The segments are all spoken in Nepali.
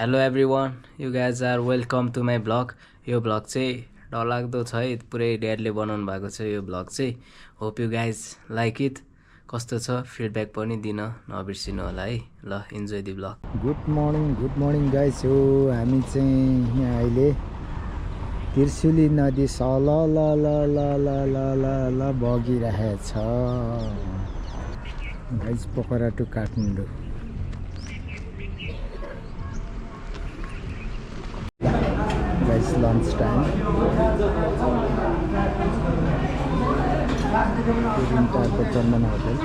Hello everyone, you guys are welcome to my vlog. यो ब्लग चाहिँ डरलाग्दो छ है, पुरै ड्याडले बनाउनु भएको छ यो ब्लग चाहिँ। Hope you guys like it. कस्तो छ फिडब्याक पनि दिन नबिर्सिनु होला है। ल enjoy the blog. Good morning guys. हो हामी चाहिँ यहाँ अहिले त्रिशुली नदी ल बगिरहेछ guys, Pokhara to Kathmandu. Guys lunch time. Chandan hotel.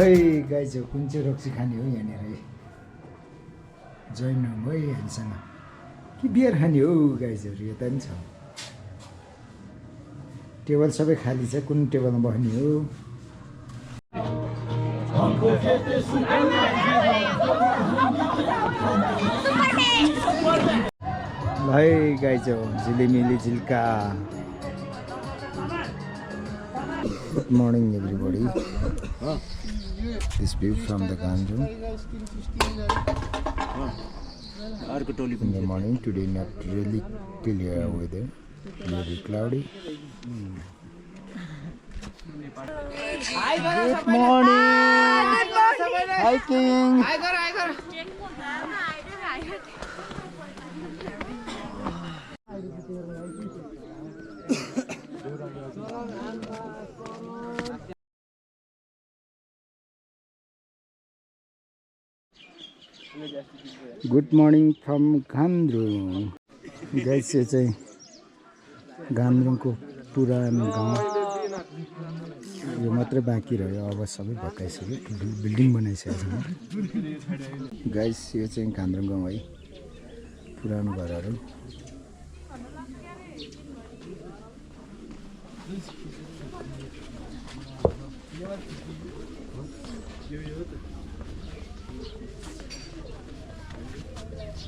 खै गाइज हो कुन चाहिँ रक्सी खाने हो यहाँनिर जोइन हो है हामीसँग कि बियर खाने हो गाइजहरू? यता पनि छ टेबल सबै खाली छ, कुन टेबलमा बस्ने हो? ल है गाइज हो झिलिमिली झिल्का। Good morning everybody. This view from the Ganjung in the morning. Today not really clear weather, very cloudy. Good morning. Hiking. Good morning from Ghandruk. Guys यो चाहिँ गान्द्रुङको पुरानो गाउँ, यो मात्रै बाँकी रह्यो, अब सबै भत्काइसक्यो, बिल्डिङ बनाइसकेको छ। गाइस यो चाहिँ गान्द्रुङ गाउँ है, पुरानो घरहरू।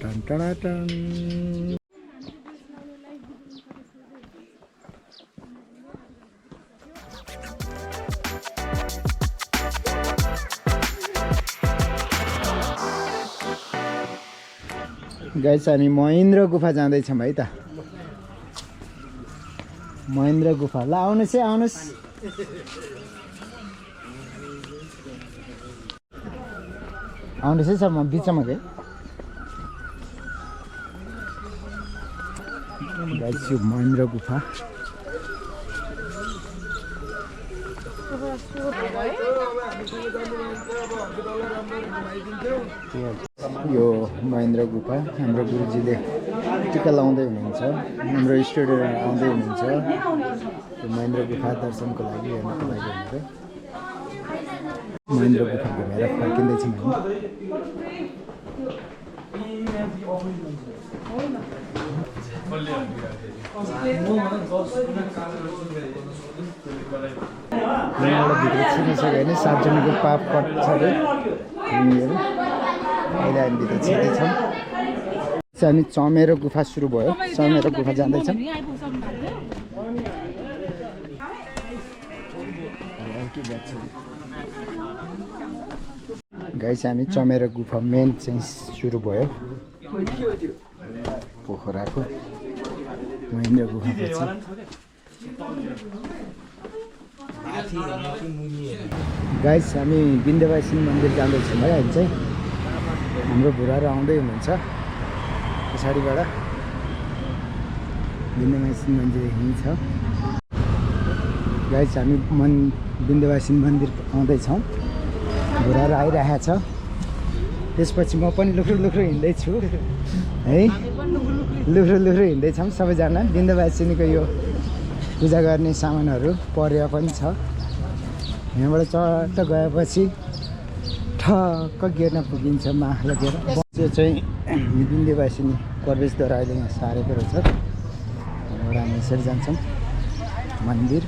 Ton ton ton. गाइस हामी महेन्द्र गुफा जाँदैछौँ है त। महेन्द्र गुफा, ल आउनुहोस् है, आउनुहोस्। आउनुहोस् है सर, म बिचमा गएँ। गाइस यो महेन्द्र गुफा। यो महेन्द्र गुफा हाम्रो गुरुजीले टिका लाउँदै हुनुहुन्छ, हाम्रो स्टुडेन्ट आउँदै हुनुहुन्छ यो महेन्द्र गुफा दर्शनको लागि, हेर्नको लागि भनेर। महेन्द्र गुफा घुमेर फर्किँदैछौँ हामी। भित्र छिर्नुसक्यो भने 7 जनाको पाप कट्छ अरे हामीहरू। अहिले हामी भित्र छिर्दैछौँ। हामी चमेरो गुफा सुरु भयो, चमेरो गुफा जाँदैछौँ। गाइस हामी चमेरो गुफा मेन चाहिँ सुरु भयो, पोखराको महेन्द्र गुफा पछि। गाइस हामी विन्ध्यवासिनी मन्दिर जाँदैछौँ है। हामी चाहिँ हाम्रो बुढाहरू आउँदै हुनुहुन्छ पछाडिबाट। विन्ध्यवासिनी मन्दिर यहीँ छ। गाइस हामी विन्ध्यवासिनी मन्दिर आउँदैछौँ, बुढाहरू आइरहेको छ। त्यसपछि म पनि लुख्रो लुख्रो हिँड्दैछु है, लुख्रो लुख्रो हिँड्दैछौँ सबैजना। विन्ध्यवासिनीको यो पूजा गर्ने सामानहरू परेवा पनि छ। यहाँबाट चट्ट गएपछि ठक्क गेटमा पुगिन्छ माख लगेर। त्यो चाहिँ विन्ध्यवासिनी प्रवेशद्वार अहिले यहाँ सारेको रहेछ। यहाँबाट हामी यसरी जान्छौँ मन्दिर।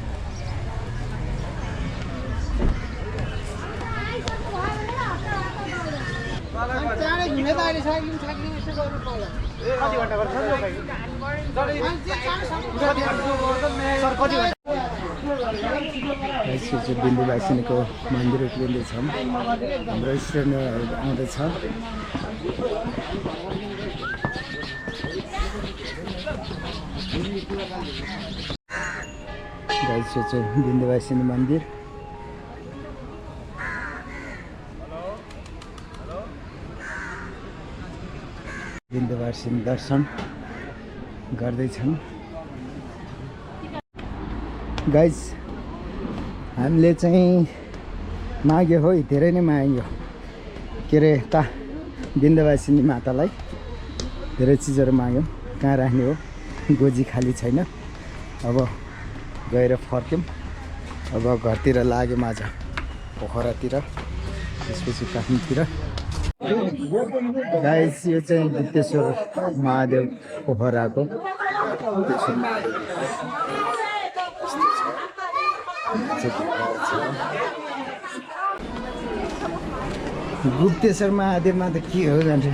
विन्ध्यवासिनीको मन्दिर उक्लिँदैछौँ। हाम्रो स्टुडेन्टहरू आउँदैछ। गाइस यो चाहिँ विन्ध्यवासिनी मन्दिर। विन्ध्यवासिनी दर्शन गर्दैछन्। गाइस हामीले चाहिँ माग्यो हो, धेरै नै माग्यो के अरे विन्ध्यवासिनी मातालाई धेरै चिजहरू माग्यौँ। कहाँ राख्ने हो, गोजी खाली छैन। अब गएर फर्क्यौँ। अब घरतिर लाग्यौँ आज पोखरातिर, त्यसपछि काठमाडौँतिर। गाइस यो चाहिँ गुप्तेश्वर महादेव पोखराको गुप्तेश्वर महादेवमा त के हो जान्छ।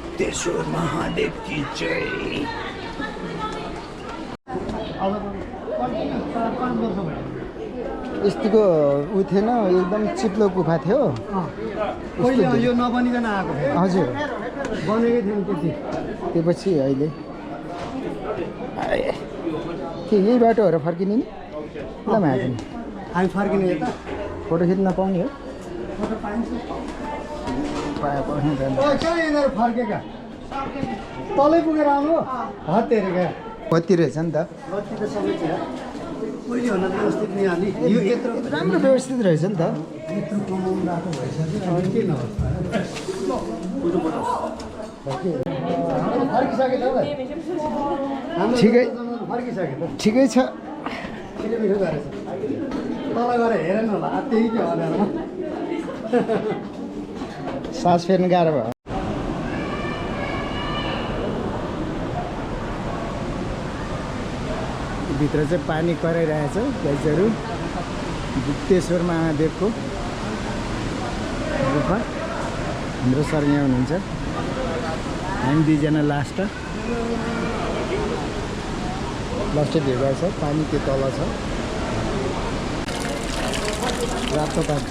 गुप्तेश्वर महादेव की जय। यस्तोको उ थिएन, एकदम चिप्लो गुफा थियो। यो नबनिकन आएको थियो। हजुर बनेकै थियो त्यति। त्यो पछि अहिले के यही बाटोहरू फर्किने नि ल माथि हामी फर्किने यता फोटो खिच्न पाउने हो। फोटो पाइन्छ। पाए कहाँ यिनीहरू फर्केका तलै पुगेर आउनु हत्तेरेका। कति रहेछ नि त। बत्ती त सबै थियो। पहिले भन्दा व्यवस्थित नि हाली यो यत्रो राम्रो व्यवस्थित रहेछ नि त। यत्रो कमाउनु राख्नु भइसक्यो। अनि के नहोस् फर्किसकेको छ ठिकै फर्किसक्यो त। ठिकै छ। छिटो मिठो गरेछ। तल गएर हेरेन होला त्यही के भनेर सास फेर्नु गाह्रो भयो। भित्र चाहिँ पानी कराइरहेछ गाइजहरू। गुप्तेश्वर महादेवको गुफा। हाम्रो सर यहाँ हुनुहुन्छ, हामी दुईजना लास्ट भिड छ। पानी त्यो तल छ, रातो पानी।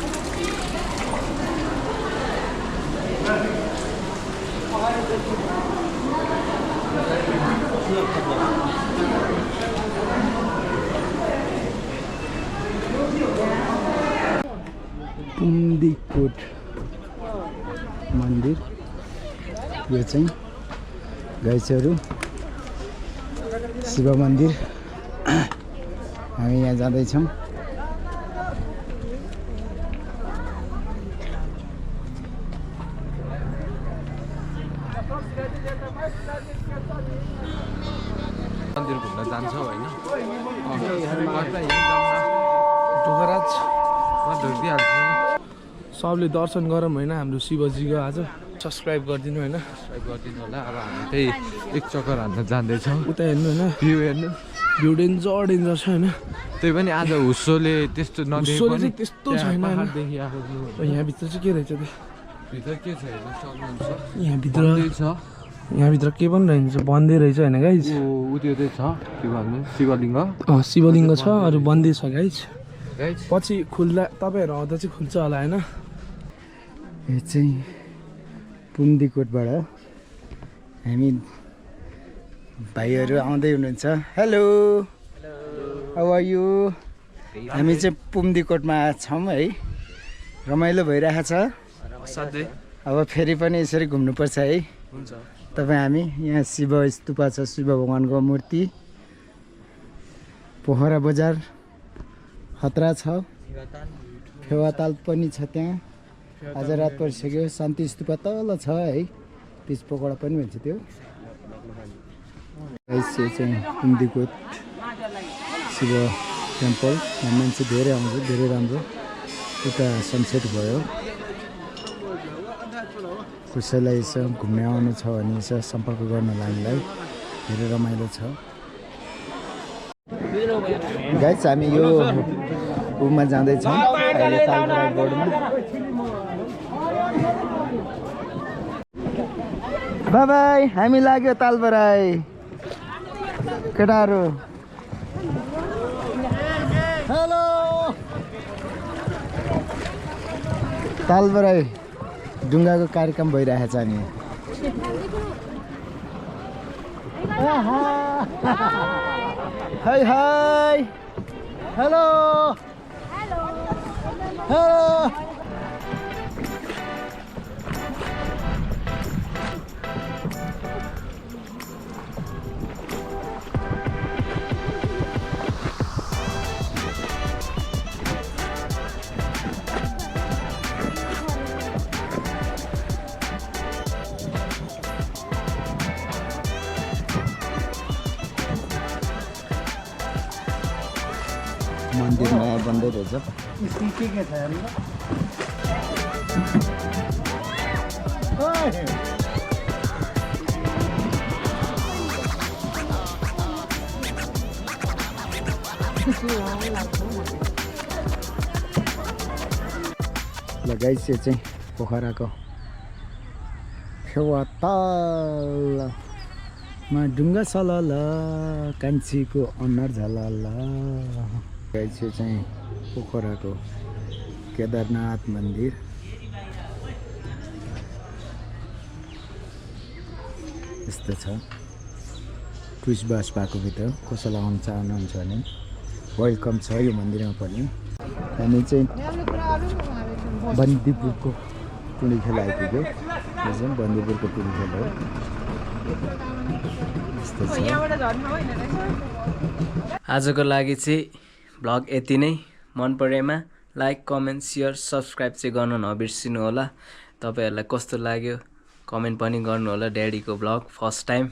पुन्दीकोट मन्दिर यो चाहिँ गाइसहरू शिव मन्दिर। हामी यहाँ जाँदैछौँ। मन्दिर घुम्न जान्छौ होइन? ढोकराज ढोकिहाल्छु। सबले दर्शन गरौँ होइन हाम्रो शिवजीको। आज सब्सक्राइब गरिदिनु होइन, सब्सक्राइब गरिदिनु होला। अब हामी त्यही एक चक्कर हान्न जाँदैछौँ। उता हेर्नु होइन, भ्यू हेर्नु। भ्यू डेन्जर छ होइन। त्यही पनि आज हुस्सोले त्यस्तो नदेखे हुस्सोले पनि चाहिँ त्यस्तो छैन होइन। देखिआएको थियो। यहाँभित्र चाहिँ के रहेछ त्यो, भित्र के छ हेर्नु सक्नुहुन्छ। यहाँभित्र छ, यहाँभित्र के पनि रहेछ, बन्दै रहेछ होइन गाइज। ऊ त्यो चाहिँ छ के भन्नु, शिवलिङ्ग। शिवलिङ्ग छ, अरू बन्दै छ गाइज। गाइज पछि खुल्ला, तपाईँहरू आउँदा चाहिँ खुल्छ होला होइन। यो चाहिँ पुन्दीकोटबाट हामी भाइहरू आउँदै हुनुहुन्छ। Hello, how are you? हामी चाहिँ पुन्दीकोटमा छौँ है। रमाइलो भइरहेको छ। साथै अब फेरि पनि यसरी घुम्नुपर्छ है। हुन्छ। तपाईँ हामी यहाँ शिव स्तूपा छ, शिव भगवानको मूर्ति। पोखरा बजार खतरा छ। फेवाताल पनि छ त्यहाँ। आज रात परिसक्यो। शान्ति स्तूपा तल छ है, पिच पकौडा पनि भन्छ त्यो। गाइस यो चाहिँ इन्दिकोट शिव टेम्पल यहाँ मान्छे धेरै आउँछ धेरै राम्रो उता सनसेट भयो कसैलाई यसो घुम्न आउनु छ भने यसो सम्पर्क गर्न हामीलाई धेरै रमाइलो छ गाइस हामी यो उमा जाँदैछौँ अहिले तालबराई बोर्डमा बाई बाई हामी लाग्यो तालबराई केटाहरू हेलो तालबराई ढुङ्गाको कार्यक्रम भइरहेको छ नि हाई हाई हेलो हेलो मन्दिर नयाँ बन्दै रहेछ के छ हेर्नु ल गाइस यो चाहिँ पोखराको फेवा तालमा ढुङ्गा सलल कान्छीको अनुहार झलल गाइस यो चाहिँ पोखराको केदारनाथ मन्दिर यस्तो छ टुरिस्ट बस भएको भित्र कसैलाई आउनु चाहनुहुन्छ भने वेलकम छ यो मन्दिरमा पनि हामी चाहिँ बन्दीपुरको टुली खेल आइपुग्यो यो चाहिँ बन्दीपुरको टुली खेल हो यस्तो छ आजको लागि चाहिँ भ्लग यति नै मन परेमा लाइक कमेन्ट सेयर सब्सक्राइब चाहिँ गर्न नबिर्सिनु होला तपाईहरुलाई कस्तो लाग्यो कमेन्ट पनि गर्नु होला ड्याडीको भ्लग फर्स्ट टाइम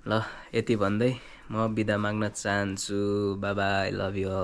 ल यति भन्दै म बिदा माग्न चाहन्छु बाइ बाइ लभ यु